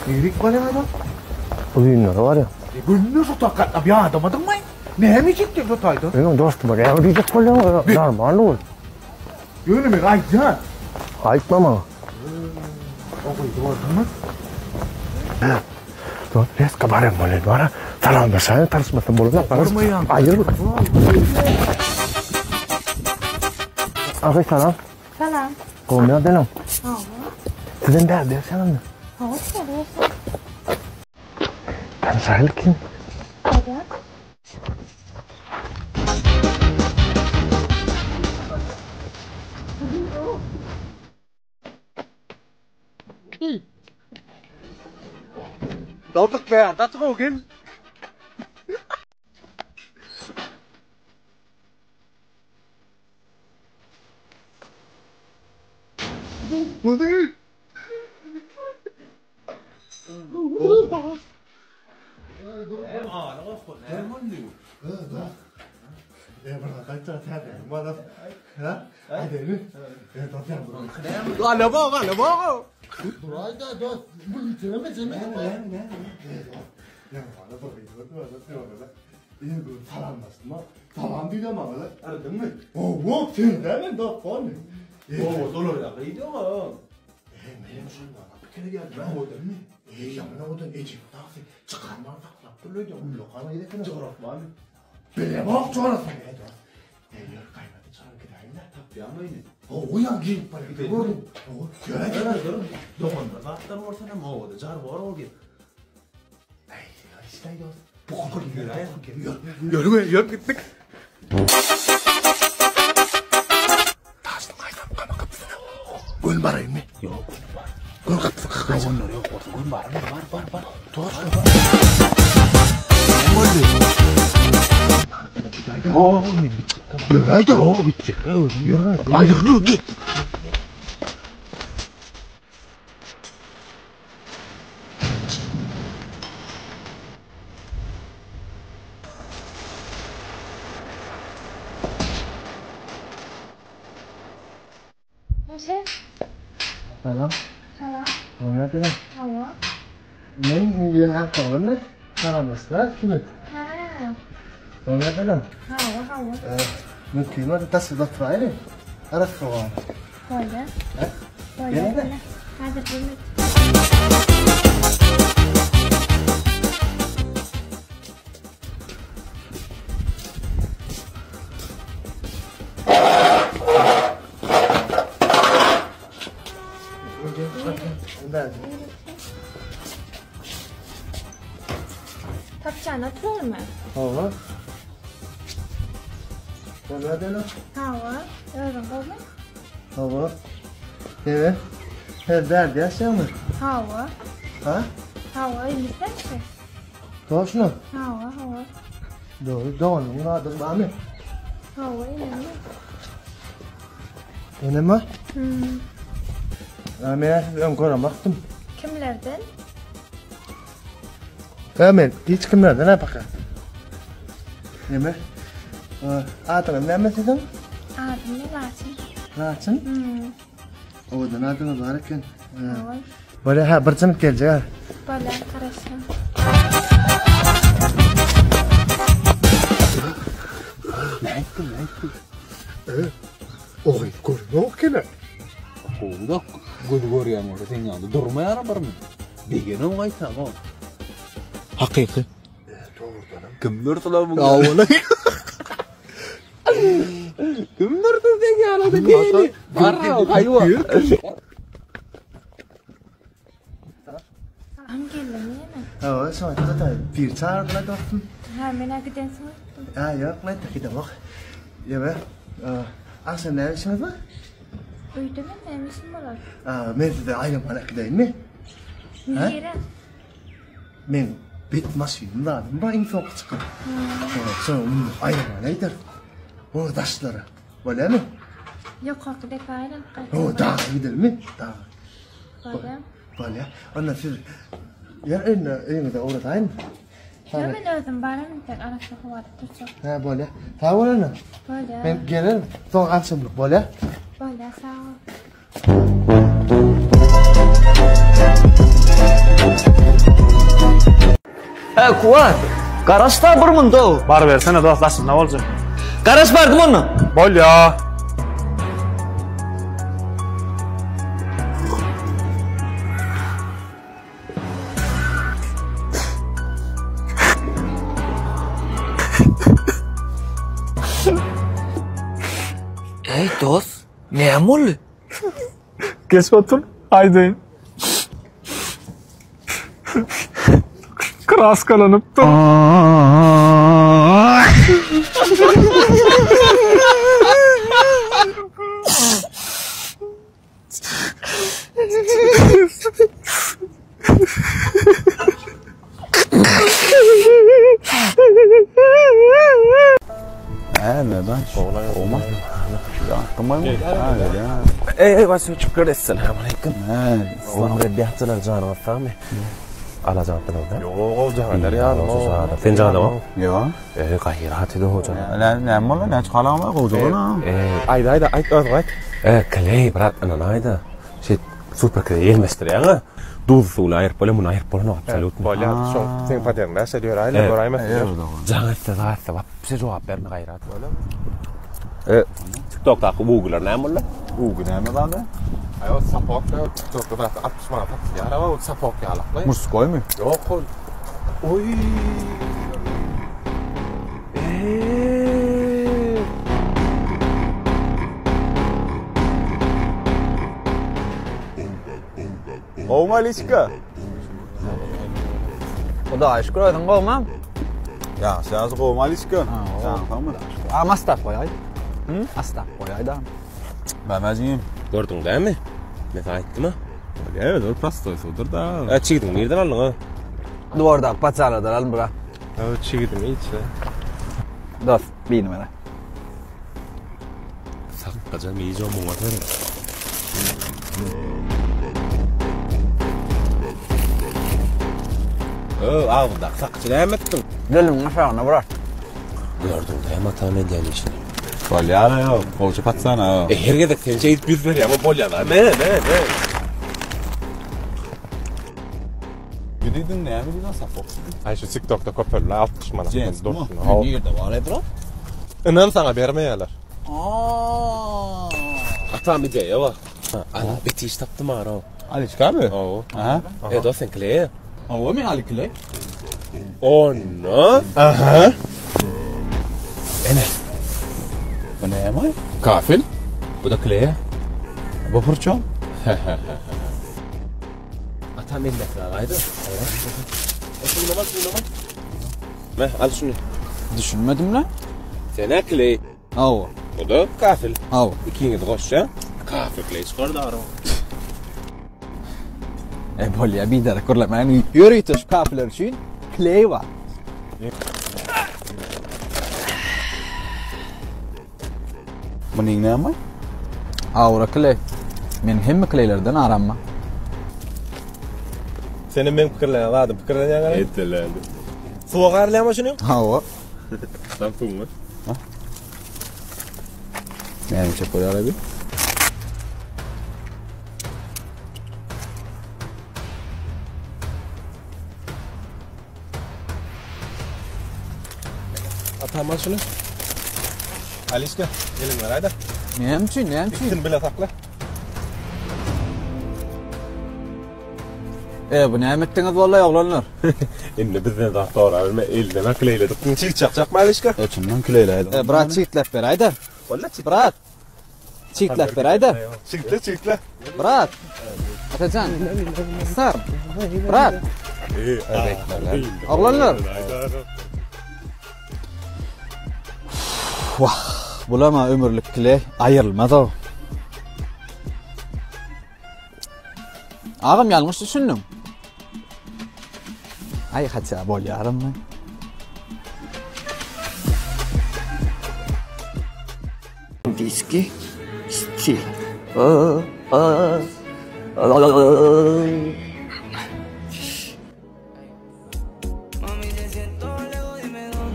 Nirik barýaň adam? Uzynlara barýan. E, günde şu takatla bir adamadyňmy? Näme etjekdiň şu taýda? Meniň dostuma näme diýjek bolýaň? Normal ol. Ýöne men aýdýan. Aýtma maňa. O gyzy gördüňmi? Dost, reska barýan bolýan bara. Salamlaşaýyn, tanyşmasam bolanok. Barmaýan. Aýyr. Agay salam. Salam. Gowmy ýagdaýlaň? Hawa. Sizem bärde ýaşaýaňyzmy? Hawa, bärde ýaşaýan. Tanyşaýlyk kim? Bolýar. Dogduk bärde açyk gel. Salam diýdi maňa. Ardynmy? Owo, sen näme dost Owo, dolar ýa gyýdy o. E, menem şonda pikir geldi. Owadanmy? E, ýaman owadan ejem dagsy çykarman saklap durdy. Ullakan gyz eken. Jorapmany. Bilemok jorasy. E, dost. E, ýör gaýnady çykaryp gidäýin-dä. Tapýarmy indi? Owo, ýa girip barýar. Gördüm. Owo, ýör. Dur, doganlar zatlar bolsa hem owada jar bor o gel. Eý, işleý dost. Bu ýör. Ýör, ýör gitdik. Taşlyň gaýtam gama gapysyna. Gön baraýynmy? Ýok, gün bar. Gön gapysyna kakajak. Doganlar ýok bolsa gün bar, bar, bar, bar. Dost. Boldy. Oo, men bitjek. Ýör, Oo, bitjek. ýör. Aýyrdy git. Sen? Salam. Salam. Näme Hawa. Men ýa oglanmy? Salamlaşdylar kimi? Ha. Näme Hawa, hawa. Mümkin bolsa daşy oturayly. Arası soğan. Bolýar. Ha? Bolýar. Gelene? bolýar. Häzir bir Tapçan oturarmy? Hawa. Näme Hawa. Özüň gowmy? Hawa. Evet. Sen därde ýaşaýaňmy? Hawa. Ha? Hawa, indi sençi? Toşno. Hawa, hawa. Dogry, doganyň adyň barmy? Hawa, enem. Eneme? Hmm. Ha, men sizi öň göremakdym. Kimlerden? Ha, men hiç kimlerden ha baka. Neme? Adyňyz näme siziň? Adym ne Laçyn? Laçyn? Hmm. Owadan adyňyz bar eken. Ha. Hawa. Bolýar, ha, bir jynyp geljek ha. Bolýar, garaşýan. Nätdi, nätdi? Ogul görünok kene. Gowy-da gözi görýän bolsa sen ýaly durmaýar birmi? Begenem gaýtam o. Hakyky. Dogrudanam. Kim dursun o bunga? Awala. Kim dursun sen ýaly diýeli? Bar, haýwa. Salam geldim ýene. Hawa, şoňa da bir çağırdylar dostum. Ha, men gidensiň öýtdüm. Ha, ýok, men gidemok. Ýa, akşam näme işiňiz bar? Öýde men näme işim bolar? Aa, men size aýlanman äkideýinmi? Nire? Men bet maşynym zadym bar iň soňky çykan. Şoňa münüp aýlanman äýder. O daşlara. Bolýarmy? Ýokarky depe aýlanyp gaýtsak. O daga gidelmi? Daga. Bolýar. Bolýar. Onda siz ýer öýüne öýüňize ugradaýyn. Ýa men özüm baram tek arassa howada turjak. Ha, bolýar. Sag bol onda. Bolýar. Men gelerin. Soň akşamlyk bolýar. Bolýar, sag bol. Hä, Kuwat, garaş-da bir munda. Barybersene dost, daşynda boljak. Garaş bardym onda. Bolýa. Eý, dost, näme boldy? Geç otur, aýdaýyn. Kraskalanypdyr. Ey ey başym çykyp Esselamu aleýkum. Islam rebbiýatçylar janyňyz sagmy? Alajapdyňyz da? Ýok, ol jaňlar ýaly. Sen janyňa? Ýok. Eý, gaýrat edi hoja. Näme boldy? Näçe galan bar? Gowja bolan. Aýda, aýda, aýt özüň aýt. E, kleý, brat, ynanaýda. Şeý, super kleý ýelmeşdirýäň-a. Duz suwly aýryp bolýar, muny aýryp bolanok absolýutno. Bolýar, şoň seň patendiň näçe diýer, aýla göräýmesin. Jaň etse, zat etse, wapşe jogap berme gaýrat. E, TikTokdaky ugular näme boldy? Ugy näme zady? Aý, ol sapok, TikTokda brat 60 manat satylýar, ol sapok ýalakly. Murskoýmy? Ýok, ol. Oý. Gowmy Aliçka? Hudaýa şükür özüň gowmy? Ýagşy ýagşy gowmy Aliçka? Janyň sagmy? A mastap goýaý. Hı? Mastap goýaý da. Mämäjigim. Gördüň dämi? Men saňa aýtdym-a. Bolýa, ol prostoý suwdur da. E, çigidiňi nirden aldyň a? Dwordaky paçalardan aldym bra. Öw çigidimi içse. Dost, birini bere. Sakgyjam iýje muňa seret. Öw, agzyndaky sakgyjy näme etdiň? Dilimiň aşagyna brat. Gördüň dämi atam edýän işini? Bolýar ýok, gowja patsana. E, her gezek sen şeýdip ýüz berýäň, bolýar. Me, me, me. Gidiň näme diýen sapok. Aý şu TikTokda köpeldi 60 manat. Jens, Dursun. Nirde bar ey bro? Inan saňa bermeýärler. Atam ideýa bar. Ana, bet iş tapdym ara. Aliçka mı? Hawa. Aha. E, dost sen kleý. Hawa men Ali kleý. Onda. Aha. Ene. Bu näme? Kafil. Bu da kleý. Bu purçon. Atam elbetde gaýdy. Şuny al, şuny al. Me, al şuny. Düşünmedim lan. Sen kleý. Hawa. Bu da kafil. Hawa. Ikiňizi goşýa. Kafil kleý çykar da ara. E bolýa biderek gürlemäň. Ýörite şu kafeler üçin kleý bar. Munyň näme? Aura kleý. Men hemme kleýlerden aramma. Senem meň pikirlenýän zadym pikirlenýäň garaý. Etelendi. Suwa garylýarmy şuny? Hawa. Sen suwmy? Näme çek bolýar abi? Atam al şuny. Alişka, eliňi ber aýda. Näme üçin, näme üçin? Ikisini bile sakla. E bu näme etdiňiz wallahi oglanlar? Indi bizden zat dogry bilme, elden akleýledik. Çig çakjakmy Alişka? Öçünden küleýläýdi. E brat çigitläp beräýdä. Walla çig. Brat. Çigitläp beräýdä. Çigitle, çigitle. Brat. Atajan. Sar. Brat. Oglanlar. Wah, bulama ömürlik kleý aýrylmaz o. Agam ýalňyş düşündiň. Aý haça bolýarmy? Diski stil. Aa, aa,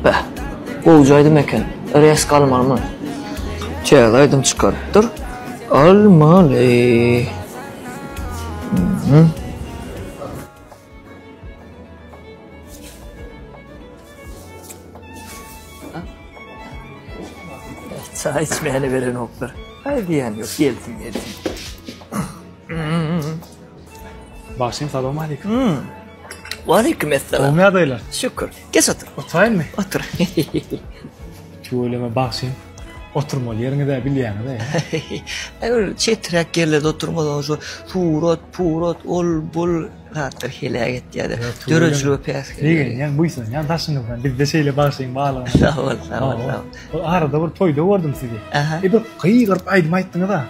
Beh, gowja aýdym eken. Resk almalymy? Täze aýdym çykarypdyr. Almaly. Mhm. Çaý içmäne berenoklar. Aý diýen ýok, gelsin gelsin. Bagşym salam aleyküm. Hmm. Waleýkim esselam. Gowy ýagdaýlar? Şükür. Geç otur. Oturaýynmy? Otur. Tüweleme bagşym. Oturmaly ýeriňiz-ä bilýäňiz-ä. Aý bir çeträk ýerlerde oturmasaň şu surat, purat, ol bul zatlar heläk etýär-de. Döredijilige päsgel berýär. Begenýän, buýsanýan daşyňyzdan. Bizde şeýle bagşyň barlygyna. Sag bol, sag bol, sag bol. Bir arada bir toýda gördüm sizi. Aha. E bir gygyryp aýdym aýtdyňyz-a.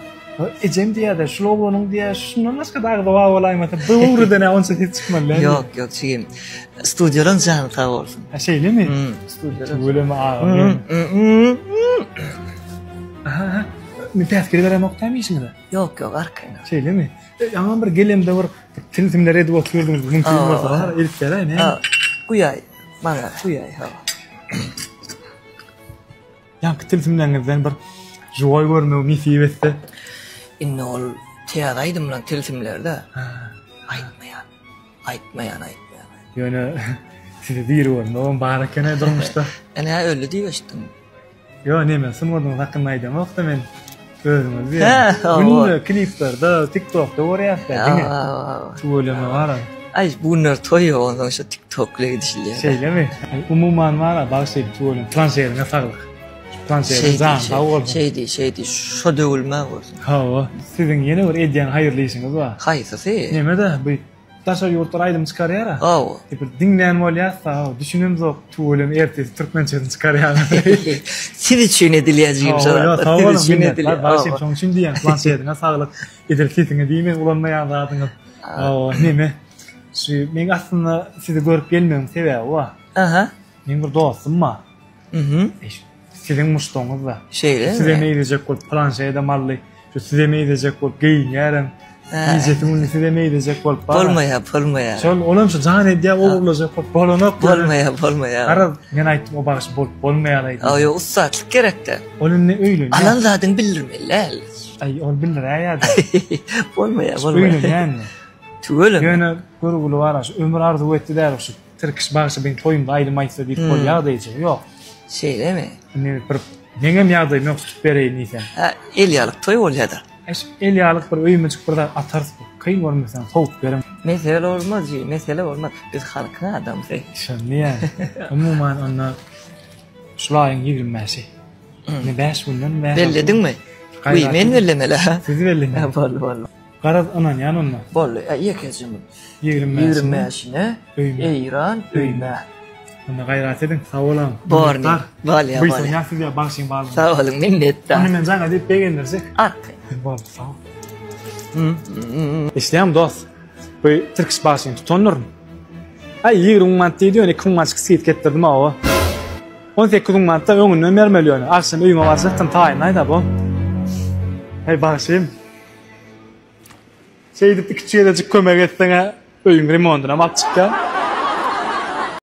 Ejem diýýär-de, şul oglanyň diýýär, şundan başga-da agzy bar bolaýmasa, bu öwreden-ä onça ses çykmaly däl. Ýok, ýok, jigim. Studiýalaryň jany sag bolsun. Ha, şeýlemi? Hmm, studiýalar. Tüweleme agam. Aha, aha. Men päsgel beremok dämi işiňize? Ýok, ýok, arkaýyn. Şeýlemi? E, Ýaňam bir gelemde bir tilsimler edip otyrdyňyz, mümkin bolsa, bar, edip beräý, näme? Guýaý, maňa guýaý, ha. Ýaňky tilsimleriňizden bir žiwoý görmegi nesip etse. Indi ol täze aýdymlaň tilsimleri-de. Aýtmaýan. Aýtmaýan, aýtmaýan. Ýöne sizi diri görmegem bar eken-ä durmuşda. Ene öldi diýip eşitdim. Ýo, neme, sungatyňyz hakynda aýdamok-da men. Özüňiz diýýän. Günde kliplerde, TikTokda görýäs-dä diňe. Tüweleme bar-a. Aý, bu günler toý ýok, onsoň şu TikTok bilen gidişilýär. Şeýlemi? Aý, umuman bar-a, bagşy, tüweleme, planşeriňe saglyk. Şu planşeriň jany sag bolsun. Şeý diý, şeý diý, şo döwülmä bolsun. Hawa, siziň ýene bir edýän haýyrly işiňiz bar. Haýsysy? Neme-de, bu Daşary ýurtlar aýdym çykarýara. Hawa. Bir diňlän bolýas da, düşünemzok, tüweleme ertesi türkmençesini çykarýar. Siz üçin edilýär jigim şo zatlar. Siz üçin edilýär. Bagşym şoň üçin diýýän, planşetiňe saglyk. Edil sesiňe diýmän ulanmaýan zadyňyz. Hawa, neme? Şu meň aslynda sizi görüp gelmegimiň sebäbi bar. Aha. Meň bir dostum bar. Mhm. Siziň muşdagyňyz-da. Şeýlemi? Size meýzejek bolup planşedem aldy. Şu size meýzejek bolup geýinýärem. Gijesi güni size meýzejek bolup bar. Bolmaýar, bolmaýar. Şol olam şu jan edýär, ogurlajak bolup bolanok. Bolmaýar, bolmaýar. Garaz, men aýtdym o bagşy bolup bolmaýar aýdym. Aý, ýok, ussatlyk gerekde. Ol indi öýlenýär. Alan zadyňy bildirmeli däl. Aý, ol bildiräýýär-de. Bolmaýar, bolmaýar. Öýlenýär indi. Tüweleme. Ýöne görgüli bar-a, şu ömür arzuw etdi däl şu Tirkiş bagşy meň toýumda aýdym aýtsa diýip bol ýagdaýjygy ýok. Şeýlemi? Indi bir meňem ýagdaýym ýok tutup bereýin diýseň. Hä, el ýalyk toý bolýada. Eş, el ýalyk bir öýmejik bir zat atarys bu. Kyn görmeseň sowup beriň. Mesele bolmaz jigim, mesele bolmaz. Biz halkyň adamsy. Şony diýýän. Umuman onda şul aýyň 25-i. Indi 5 günden 5 Bellediňmi? Wiý, men bellemeli hä? Siz bellemäli. Hä, boldy, boldy. Garaz ynanýan onda. Boldy, ýekeje mün. 25-ine 25-ine Eýran öýme. Onda gaýrat ediň, sag boluň. Borny. Bolýa, bolýa. Buýsanýas sizä bagşyň barlygyna. Sag boluň, minnetdar. Onda men jaňa diýip begendirjek. Arkaýyn. Boldy, sag bol. Eşidýäňmi dost? Bu tirkiş bagşyny tutandyryn. Aý, 20 müň manat diýdi, ýöne 2 müň manatjyk skidka etdirdim hawa. 18 müň manatdan öňünden bermeli ýöne. Agşam öýüňe barjakdym, taýyn aýda bu. Heý, bagşym. Şeýdip iküç gezejik kömek etseň-ä öýüň remontynam alyp çykýaň.